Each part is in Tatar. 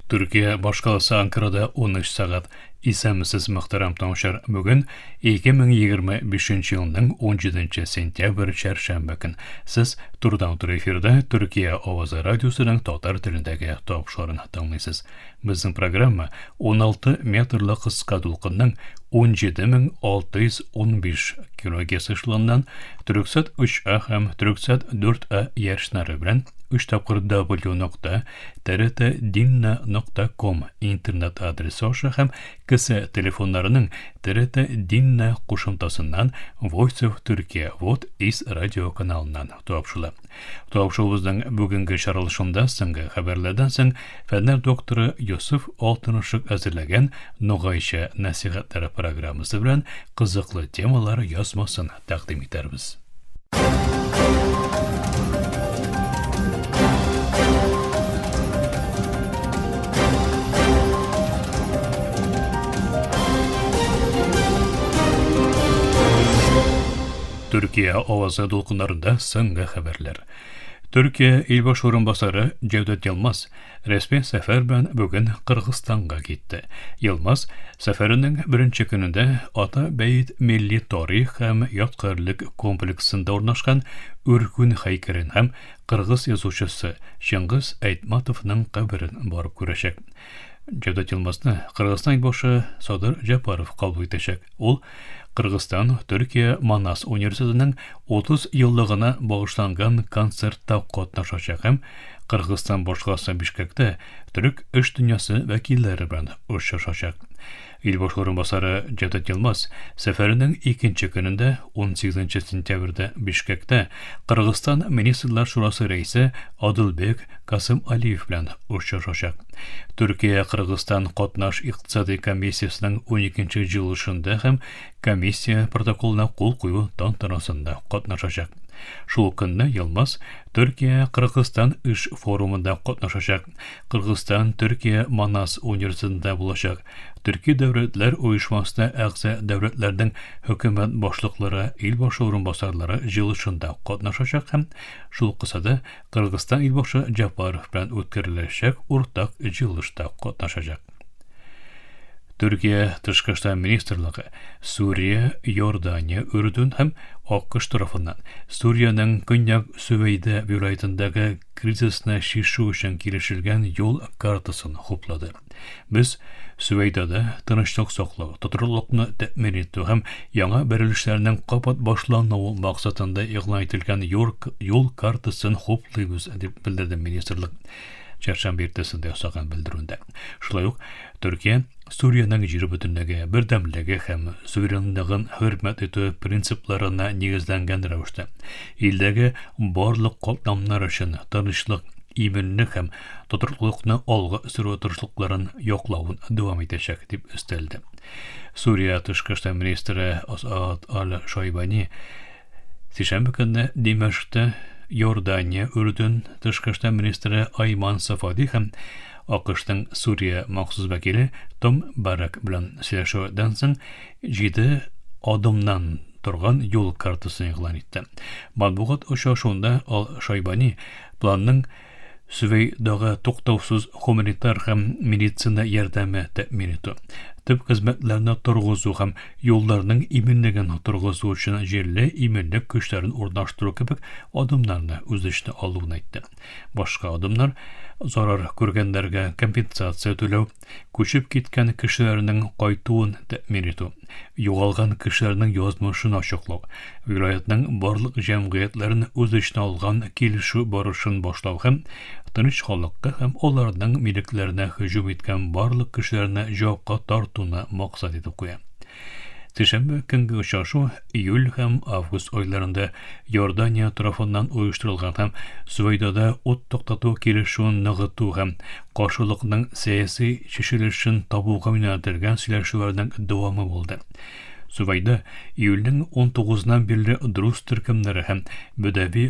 Төркия башкаласы Анкарада 13 сәгать. Исәнмесез, мөхтәрәм тыңлаучылар. Бүген 2025 елның 17 сентябрь чәршәмбе көн. Сез турыдан-туры эфирда Төркия авазы радиосының татар телендәге тапшыруын тыңлыйсыз. Безнең программа 16 метрлы кыска дулкынның 17615 килогерц эшелоныннан Төрксат 3А һәм Төрксат 4А яшьнәре белән 3 тапкыр W нокта trtdinna.com интернет адресы аша һәм кесә телефоннарының TRT Dinna кушымтасыннан Voice of Turkey Вот из радио каналыннан тапшыла. Тапшыруыбызның бүгенге чаралышында соңгы хәбәрләрдән соң фәннәр докторы Йосыф Алтынышык әзерләгән Ногайча нәсихәтләре программасы белән кызыклы темалар язмасын тәкъдим итәрбез. Төркия авазы дулкыннарында соңгы хәбәрләр. Төркия илбаш урынбасары Җәүдәт Йылмаз Рәсми сәфәр белән бүген Кыргызстанга китте. Йылмаз сәфәренең беренче көнендә Ата бәет милли тарих һәм ядкарьлек комплексында урнашкан Үркүн һәйкәлен һәм кыргыз язучысы Чыңгыз Айтматовның каберен барып күрәчәк. Җәүдәт Йылмазны Кыргызстан илбашы Садыр Җапаров кабул итәчәк. Ул Кыргызстан Төркия Манас университетының 30 еллыгына багышланган концертта катнашачак һәм Кыргызстан башкаласы Бишкекта төрек эш дөньясы вәкилләре белән очрашачак. Илбаш урынбасары Җәүдәт Йылмаз сәфәренең икенче көнендә 18 сентябрьдә Бишкекта Кыргызстан Министрлар шурасы рәисе Адылбек Касым Алиев белән очрашачак. Төркия-Кыргызстан катнаш икътисади комиссиясенең 12 җыелышында һәм комиссия протоколына кул кую тантанасында катнашачак. Шул көнне Йылмаз Төркия-Кыргызстан эш форумында катнашачак. Кыргызстан Төркия Манас университетында булачак. Төрки дәүләтләр оешмасына әгъза дәүләтләрнең хөкүмәт башлыклары, илбашы урынбасарлары җыелышында катнашачак һәм шул кысада Кыргызстан илбашы Жапаров белән үткәреләчәк уртак җыелышта катнашачак. Төркия тышкы эшләр министрлыгы Сүрия, Иордания, Үрдүн һәм АКШ тарафыннан Сүриянең Көньяк Сүвәйдә вилаятендәге кризисны чишү өчен килешелгән юл картасын хуплады. Без Сүвәйдәдә тынычлык саклау, тотрыклыкны тәэмин итү һәм яңа бәрелешләрнең кабат башлануы максатында игълан ителгән юл картасын хуплыйбыз, дип белдерде министрлык чәршәмбе иртәсендә ясаган белдерүендә. Шулай ук Төркия Сүриянең җир бөтенлеге, бердәмлеге һәм суверенлыгын хөрмәт итү принципларына нигезләнгән рәвештә илдәге барлык катламнар өчен тынычлык, иминлек һәм тотрыклылыкны алга сөрү тырышлыкларын яклавын дәвам итәчәк, дип өстәлде. Сүрия тышкы эшләр министры Асад аль-Шайбани сишәмбе көнне Димәшктә Иордания, Үрдүн тышкы эшләр министры Айман Сафади һәм АКШның Сүрия махсус вәкиле Том Барак белән сөйләшүдән соң җиде адымнан торган юл картасын игълан итте. Матбугат очрашуында Ал-Шайбани планның Сүвәйдагы туктаусыз гуманитар һәм медицина ярдәме тәэмин итү, төп хезмәтләрне торгызу һәм юлларның иминлеген торгызу өчен җирле иминлек көчләрен урнаштыру кебек адымнарны үз эченә алуын әйтте. Башка адымнар зарар күргәннәргә компенсация түләү, күчеп киткән кешеләрнең кайтуын тәэмин итү, югалган кешеләрнең язмышын ачыклау, вилаятның барлык җәмгыятьләрен үз эченә алган килешү барышын башлау һәм тыныч халыкка һәм аларның милекләренә һөҗүм иткән барлык кешеләрне җавапка тартуны максат итеп куя. Сишәмбе көнге очрашу июль һәм август айларында Иордания тарафыннан оештырылган һәм Сүвәйдада ут туктату килешүен ныгыту һәм каршылыкның сәяси чишелешен табуга юнәлтелгән сөйләшүләрнең дәвамы булды. Сүвәйда июльнең 19-нан бирле друз төркемнәре һәм бөдәви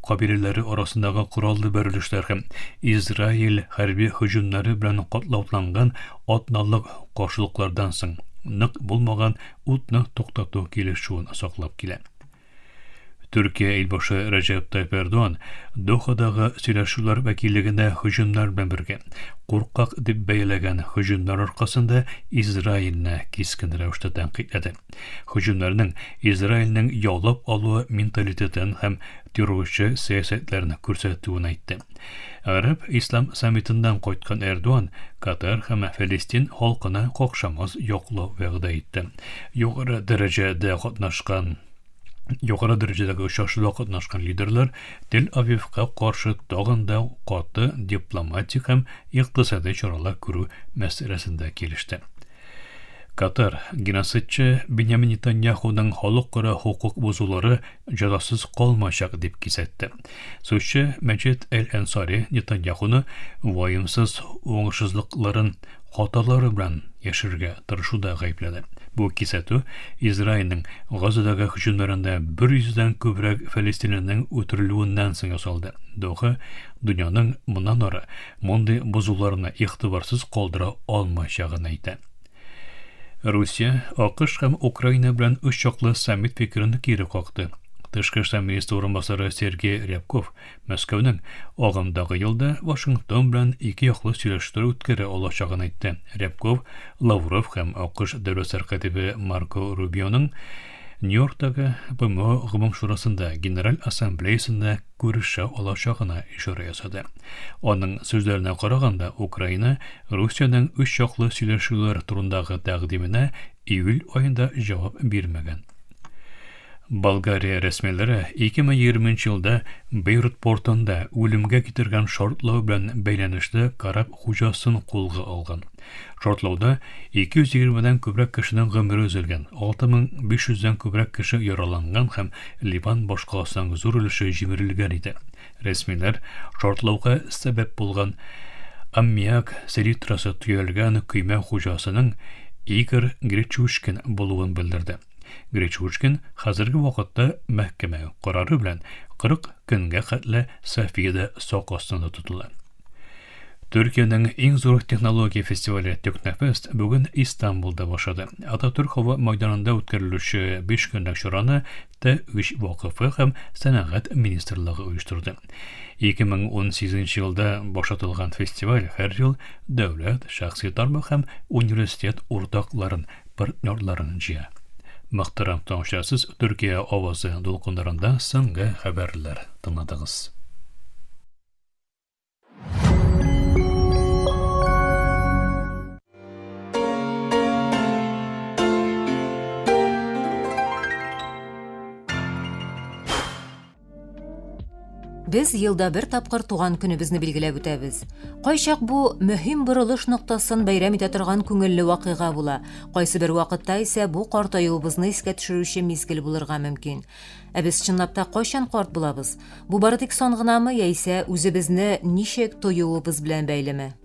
кабиләләре арасындагы кораллы бәрелешләр һәм Израиль хәрби һөҗүмнәре белән катлауланган атналык каршылыклардан соң нык булмаган утны туктату килешүен саклап килә. Төркия илбашы Рәҗәп Тайп Эрдоган Дохадагы сөйләшүләр вәкиллегенә һөҗүмнәр белән бергә куркак дип бәяләгән һөҗүмнәр аркасында Израильне кискен рәвештә тәнкыйтьләде. Һөҗүмнәрнең Израильнең яулап алу менталитетын һәм террорчы сәясәтләрен күрсәтүен әйтте. Гарәп ислам саммитыннан кайткан Эрдоган Катар һәм Фәлестин халкына какшамас яклау вәгъдә итте. Югары дәрәҗәдә катнашкан Югары дәрәҗәдәге очрашуда катнашкан лидерлар Тель-Авивка каршы тагын да каты дипломатик һәм икътисади чаралар күрү мәсьәләсендә килеште. Катар геноцидчы Беньямин Нетаньяхуның халыкара хокук бозулары җәзасыз калмаячак дип кисәтте. Сүзче Мәҗит Эль-Әнсари Нетаньяхуны ваемсыз уңышсызлыкларын хаталары белән яшерергә тырышуда гаепләде. Бу кисәтү Израильнең Газадагы һөҗүмнәрендә 100 дән күбрәк фәлестинленең үтерелүеннән соң ясалды. Доха дөньяның моннан ары мондый бозуларны игътибарсыз калдыра алмаячагын әйтә. Русия, АКШ һәм Украина белән өч яклы саммит фикерен кире какты. Тышкы эшләр министры урынбасары Сергей Рябков Мәскәүнең агымдагы елда Вашингтон белән ике яклы сөйләшүләр үткәрә алачагын әйтте. Рябков Лавров һәм АКШ дәүләт сәркатибе Марко Рубионың Нью-Йорктагы БМО Гомум шурасында Генераль ассамблеясында күрешә алачагына ишарә ясады. Аның сүзләренә караганда, Украина Русиянең өч яклы сөйләшүләр турындагы тәкъдименә июль аенда җавап бирмәгән. Болгария рәсмиләре 2020 елда Бейрут портында үлемгә китергән шартлау белән бәйләнешле кораб хуҗасын кулга алган. Шартлауда 220 дән күбрәк кешенең гомере өзелгән, 6500 дән күбрәк кеше яраланган һәм Ливан башкаласының зур өлеше җимерелгән иде. Рәсмиләр шартлауга сәбәп булган аммиак селитрасы төялгән көймә хуҗасының Игорь Гречушкин булуын белдерде. Гречушкин хәзерге вакытта мәхкәмә карары белән 40 көнгә хәтле Софиядә сак астында тотыла. Төркиянең иң зур технология фестивале Текнофест бүген Истанбулда башлады. Ататүрк һава мәйданында үткәрелүче 5 көнлек чараны Т3 вакыфы һәм Сәнәгать министрлыгы оештырды. 2018 елда башлатылган фестиваль һәр ел дәүләт, шәхси тармак һәм университет уртакларын партнерларын җыя. Мөхтәрәм тыңлаучылар, сез Төркия авазы дулкыннарында соңгы хәбәрләр тыңладыгыз. Без елда бер тапкыр туган көнебезне билгеләп үтәбез. Кайчак бу мөһим борылыш ноктасын бәйрәм итә торган күңелле вакыйга була. Кайсы бер вакытта исә бу картаюыбызны искә төшерүче мизгел булырга мөмкин. Ә без чынлап та кайчан карт булабыз? Бу бары тик сан гынамы яисә үзебезне ничек тоюыбыз белән бәйлеме?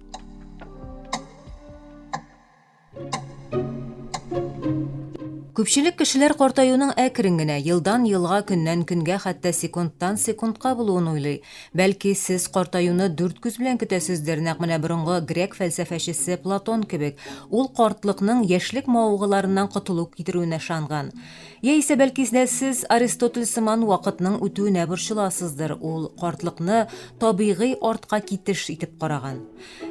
Күпчелек кешеләр картаюның әкрен генә, елдан елга, көннән көнгә, хәтта секундтан секундка булуын уйлый. Бәлки, сез картаюны дүрт күз белән көтәсездер, нәкъ менә борынгы грек фәлсәфәчесе Платон кебек. Ул картлыкның яшьлек мавыгуларыннан котылу китерүенә ышанган. Яисә, бәлки, сез Аристотель сыман вакытның үтүенә борчыласыздыр, ул картлыкны табигый артка китеш итеп караган.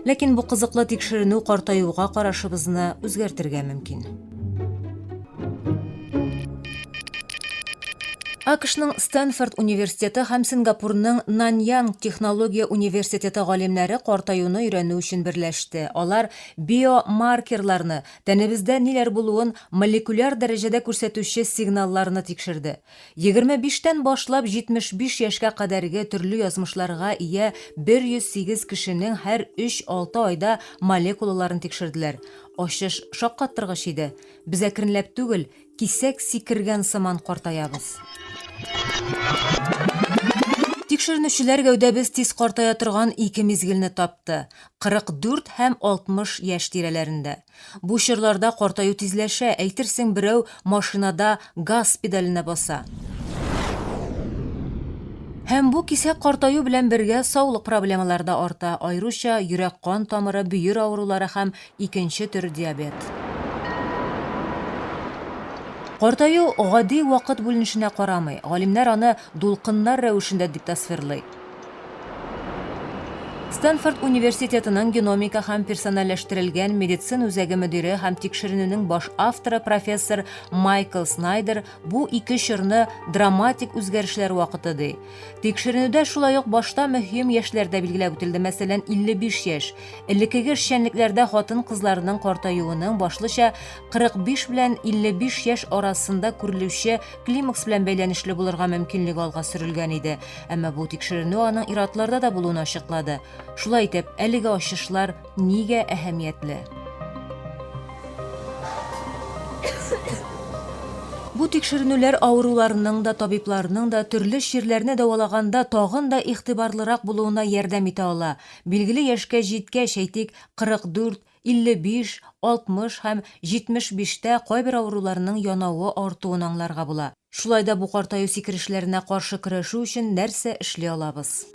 Ләкин бу кызыклы тикшеренү картаюга карашыбызны үзгәртергә мөмкин. АКШның Стэнфорд университеты һәм Сингапурның Наньянг технология университеты галимнәре картаюны өйрәнү өчен берләште. Алар биомаркерларны, тәнебездә ниләр булуын молекуляр дәрәҗәдә күрсәтүче сигналларны тикшерде. 25 тән башлап 75 яшькә кадәрге төрле язмышларга ия 108 кешенең һәр өч-алты айда молекулаларын тикшерделәр. Ачыш шаккаттыргыч иде. Без әкренләп түгел, кисәк сикергән сыман картаябыз. Тикшеренүчеләр гәүдәбез тиз картая торган ике мизгелне тапты, 44 һәм 60 яшь тирәләрендә. Бу чорларда картаю тизләшә, әйтерсең берәү машинада газ педаленә баса. Һәм бу кисәк картаю белән бергә саулык проблемалары да арта, аеруча йөрәк-кан тамыры, бөер авырулары һәм икенче төр диабет. Картаю гади вакыт бүленешенә карамый, галимнәр аны дулкыннар рәвешендә дип тасвирлый. Стэнфорд университетының геномика һәм персональләштерелгән медицина үзәге мөдире һәм тикшеренүнең баш авторы профессор Майкл Снайдер бу ике чорны драматик үзгәрешләр вакыты ди. Тикшеренүдә шулай ук башта мөһим яшьләр дә билгеләп үтелде, мәсәлән, 55 яшь. Элеккеге эшчәнлекләрдә хатын-кызларның картаюының башлыча 45 белән 55 яшь арасында күрелүче климакс белән бәйләнешле булырга мөмкинлеге алга сөрелгән иде. Әмма бу тикшеренү аның ир-атларда да булуын ачыклады. Шулай итеп, әлеге ачышлар нигә әһәмиятле? Бу тикшеренүләр авыруларның да, табибларның да төрле чирләрне дәвалаганда тагын да игътибарлырак булуына ярдәм итә ала. Билгеле яшькә җиткәч, әйтик, 44, 55, 60 һәм 75 тә кайбер авыруларның янавы артуын аңларга була. Шулай да бу картаю сикерешләренә каршы көрәшү өчен нәрсә эшли алабыз?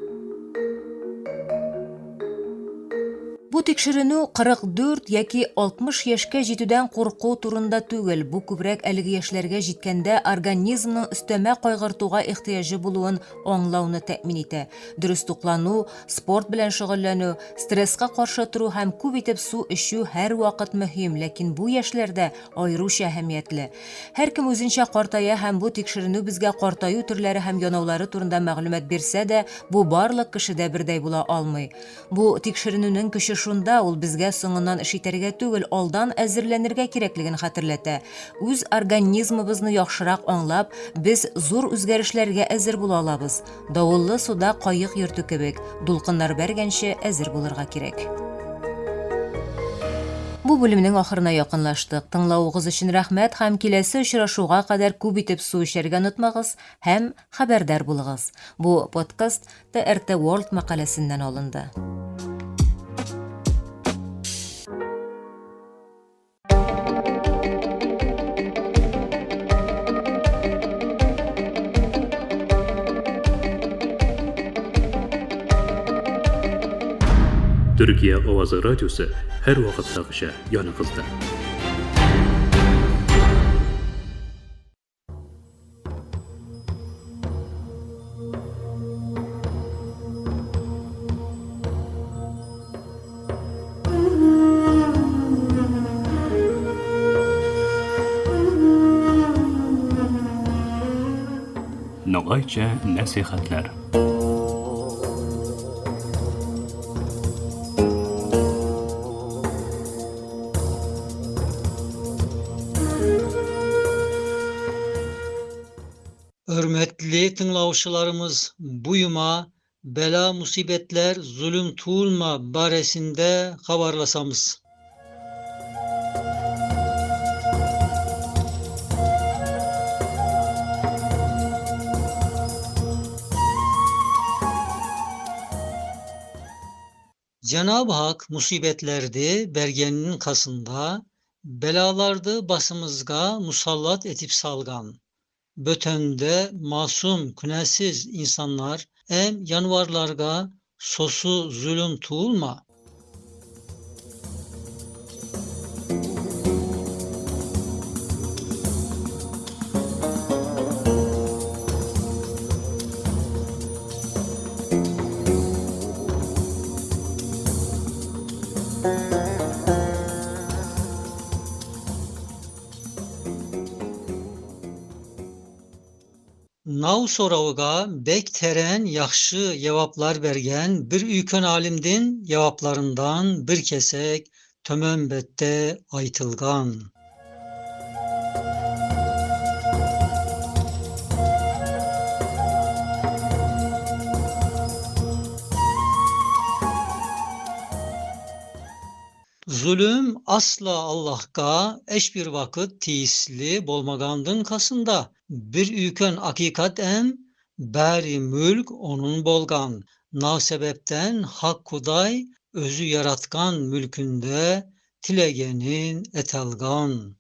Бу тикшеренү 44 яки 60 яшькә җитүдән курку турында түгел, бу күбрәк әлеге яшьләргә җиткәндә организмның өстәмә кайгыртуга ихтыяҗы булуын аңлауны тәэмин итә. Дөрес туклану, спорт белән шөгыльләнү, стресска каршы тору һәм күп итеп су эчү һәрвакыт мөһим, ләкин бу яшьләрдә аеруча әһәмиятле. Һәркем үзенчә картая һәм бу тикшеренү безгә картаю төрләре һәм янаулары турында мәгълүмат бирсә дә, бу барлык кешедә бердәй була алмый. Бу тикшеренүнең көче шунда, ул безгә соңыннан эш итәргә түгел, алдан әзерләнергә кирәклеген хәтерләтә. Үз организмыбызны яхшырак аңлап, без зур үзгәрешләргә әзер була алабыз. Давыллы суда каек йөртү кебек, дулкыннар бәргәнче әзер булырга кирәк. Бу бүлемнең ахырына якынлаштык. Тыңлавыгыз өчен рәхмәт һәм киләсе очрашуга кадәр күп итеп су эчәргә онытмагыз һәм хәбәрдар булыгыз. Бу подкаст TRT World мәкаләсеннән алынды. Төркия авазы радиосы һәрвакыттагыча яныгызда. Ногайча нәсихәтләр. Hörmətli tınglavçılarımız, bu yuma bela musibetler zulüm tuğulma baresinde habarlasamız. Cenab-ı Hak musibetlerdi bergeninin kasında, belalardı basımızga musallat etip salgan. Bötende masum, künesiz insanlar em yanvarlarga sosu zulüm tuğulma. Nav soravıga bek teren yaxşı yevaplar bergen bir üyken alimdin yevaplarından bir kesek tömönbette aytılgan. Zulüm asla Allah'a eş bir vakit tiyisli bolmagandın kasında bir üyken hakikat em bari mülk onun bolgan. Na sebepten hak kuday özü yaratkan mülkünde tilegenin etelgan.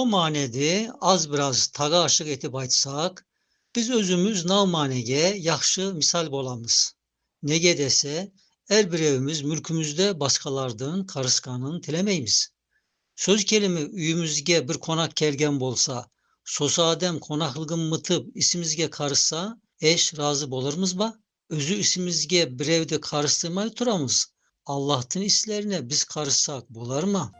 Manedi az biraz taga aşık etip aytsak, biz özümüz nav manege yaxşı misal bolamız. Nege dese, er birevimiz mülkümüzde başkalardan karışkanın tilemeymiz. Söz kelimi üyümüzge bir konak kelgen bolsa, sosu adem konaklığın mıtıp isimizge karışsa, eş razı bolurmuz ba? Özü isimizge birevde karıştırmayı turamız. Allah'ın islerine biz karışsak bolar mı?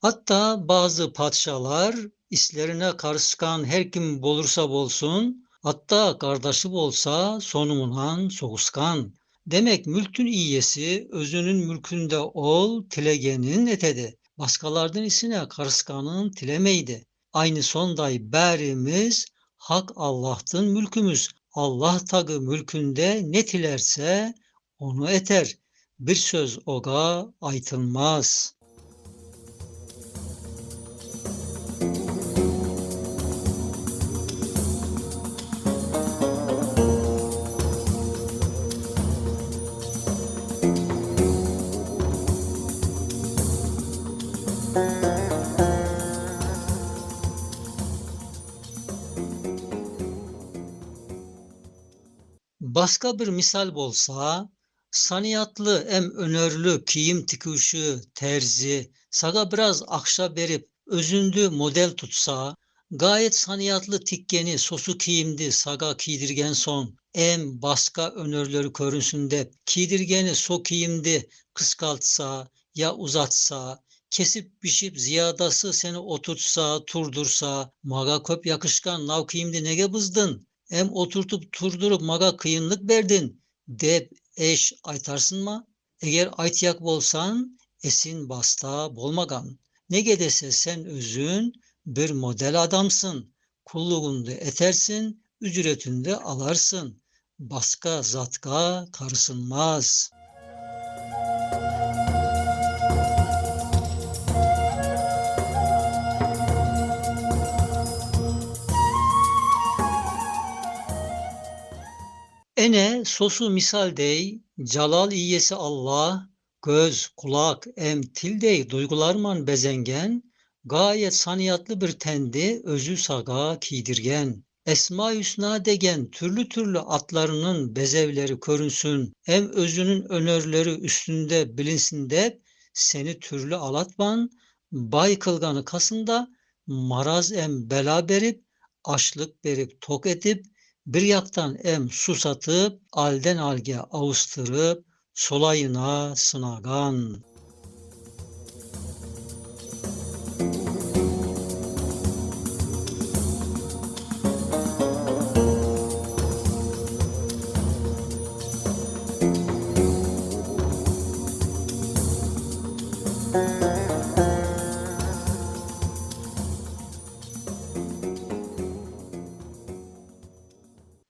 Hatta bazı padişahlar islerine karışkan her kim bolursa bolsun, hatta kardeşi bolsa sonumunan soğuskan. Demek mülkün iyesi özünün mülkünde ol tilegenin etedi. Başkalarının isine karışkanın tilemeydi. Aynı sonday berimiz hak Allah'tın mülkümüz. Allah tagı mülkünde ne tilerse onu eter. Bir söz oga aytılmaz. Başka bir misal bolsa, saniyatlı em önerli kiyim tikuşu terzi, saga biraz akşa berip özündü model tutsa, gayet saniyatlı tikkeni sosu kiyimdi saga kiydirgen son, em başka önerleri körünsün dep, kiydirgeni so kiyimdi kıskaltsa ya uzatsa, kesip bişip ziyadası seni oturtsa, turdursa, maga köp yakışkan nav kiyimdi nege bızdın? Hem oturtup turdurup maga kıyınlık verdin dep eş aytarsın ma? Eğer aytyak bolsan esin basta bolmagan. Ne gedese sen özün bir model adamsın. Kulluğunda etersin, ücretinde alarsın. Başka zatka karısınmaz. Ene sosu misal dey, calal iyesi Allah, göz, kulak, em til dey duygularman bezengen, gayet saniyatlı bir tendi özü saga kiydirgen. Esma-i Hüsna degen türlü türlü atlarının bezevleri körünsün, em özünün önerileri üstünde bilinsin dep, seni türlü alatman, bay kılganı kasında, maraz em bela berip, açlık berip tok etip, bir yaktan em su satıp, alden alge avustırıp, solayına sınagan.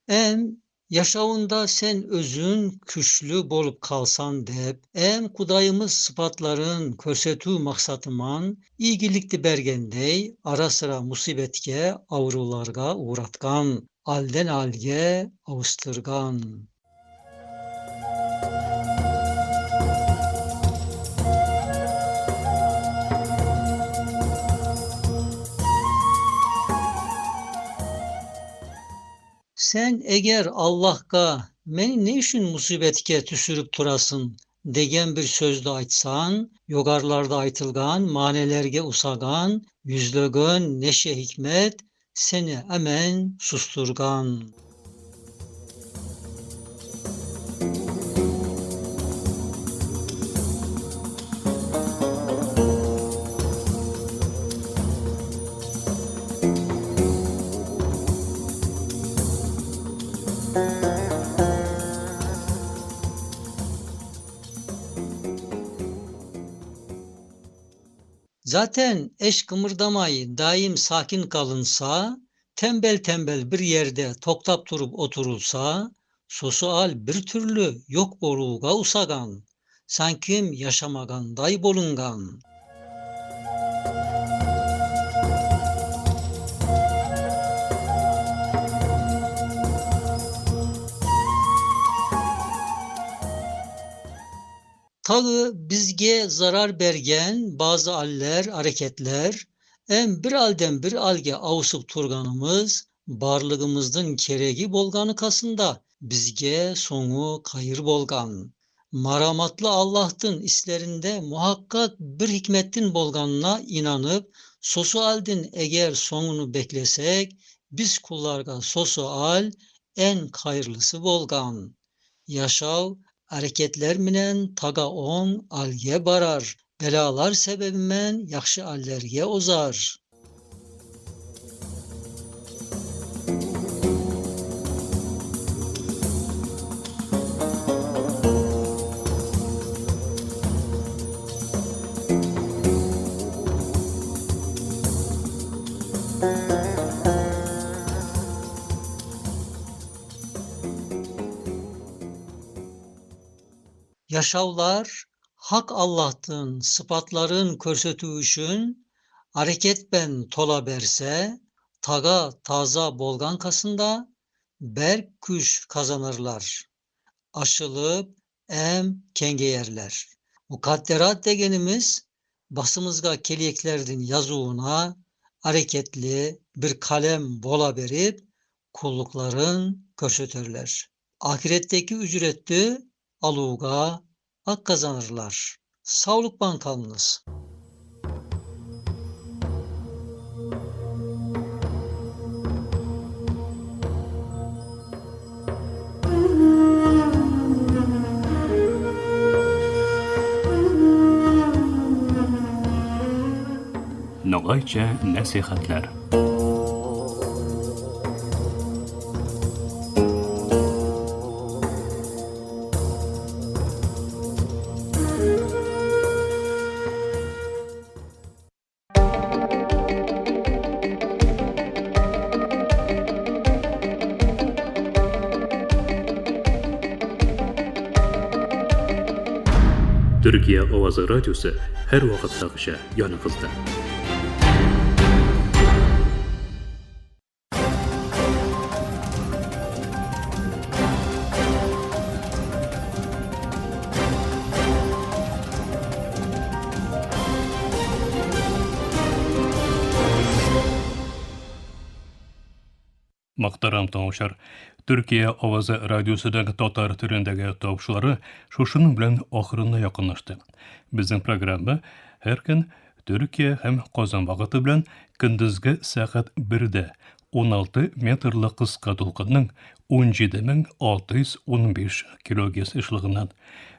Em yaşavında sen özün küçlü bolup kalsan dep, em kudayımız sıfatların körsetü maksatıman iyigilikti bergendey ara sıra musibetke avrularga uğratkan, alden alge avustırgan. Sen eğer Allah'a meni ne üçün musibetke tüsürüp turasın degen bir sözde aytsan, yogarlarda aytılgan, manelerge usagan, yüzlögön neşe hikmet seni hemen susturgan. Zaten eş kımırdamayı daim sakin kalınsa, tembel tembel bir yerde toktap durup oturulsa, sosual bir türlü yok boruğa usagan, sankim yaşamagan day bolungan. Tabi bizge zarar bergen bazı aller, areketler, em bir alden bir alge avusup turganımız, barlığımızdın keregi bolganı kasında bizge sonu kayır bolgan. Maramatlı Allah'tın islerinde muhakkak bir hikmettin bolganına inanıp sosu aldin eğer sonunu beklesek biz kullarga sosu al en hayırlısı bolgan. Yaşav hareketler minen taga on alge barar. Belalar sebebimen yaxşı allerge ozar. Yaşavlar hak Allah'tın sıfatların körsetüğüşün hareket ben tola berse taga taza bolgan kasında berk küş kazanırlar. Aşılıp em kengeyerler. Mukadderat degenimiz basımızga keliyeklerdin yazıuna hareketli bir kalem bola berip kullukların körsetörler. Ahiretteki ücretli aluga hak kazanırlar. Sağlık bankalınız. Ногайча нәсихәтләр. Төркия авазы радиосы һәр вакыттагыча яныгызда. Мөхтәрәм тыңлаучылар, Төркия авазы радиосының татар телендәге тапшырулары шушының белән ахырына якынлашты. Безнең программа һәр көн Төркия һәм Казан вакыты белән көндезге сәгать 1-дә 16 метрлы кыска дулкынның 17615 килогерц ешлыгыннан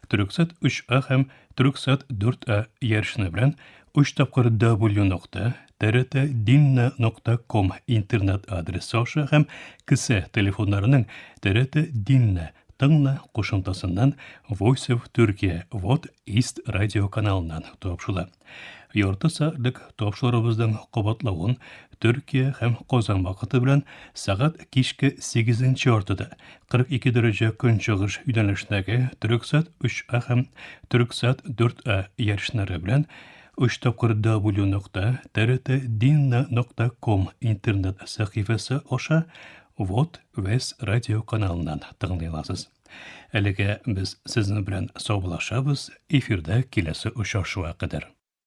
Төрксат 3А һәм Төрксат 4А ярышны белән 3 тапкыр W нокта trtdinna.com интернет адресы аша һәм кесә телефоннарының TRT Dinna тыңла кушымтасыннан Voice of Turkey Вот East радио каналыннан тапшыла. Ярты сәгатьлек тапшырубызның кабатлавын Төркия һәм Казан вакыты белән сәгать кичке 8 яртыда 42 дәрәҗә көнчыгыш юнәлешендәге Төрксат 3А һәм Төрксат 4А ярышлары белән 3 тапкыр W нокта trtdinna.com интернет сәхифәсе аша Вот Вес радио каналыннан тыңлый аласыз. Әлегә без сезнең белән саубуллашабыз, эфирда киләсе очрашуга кадәр.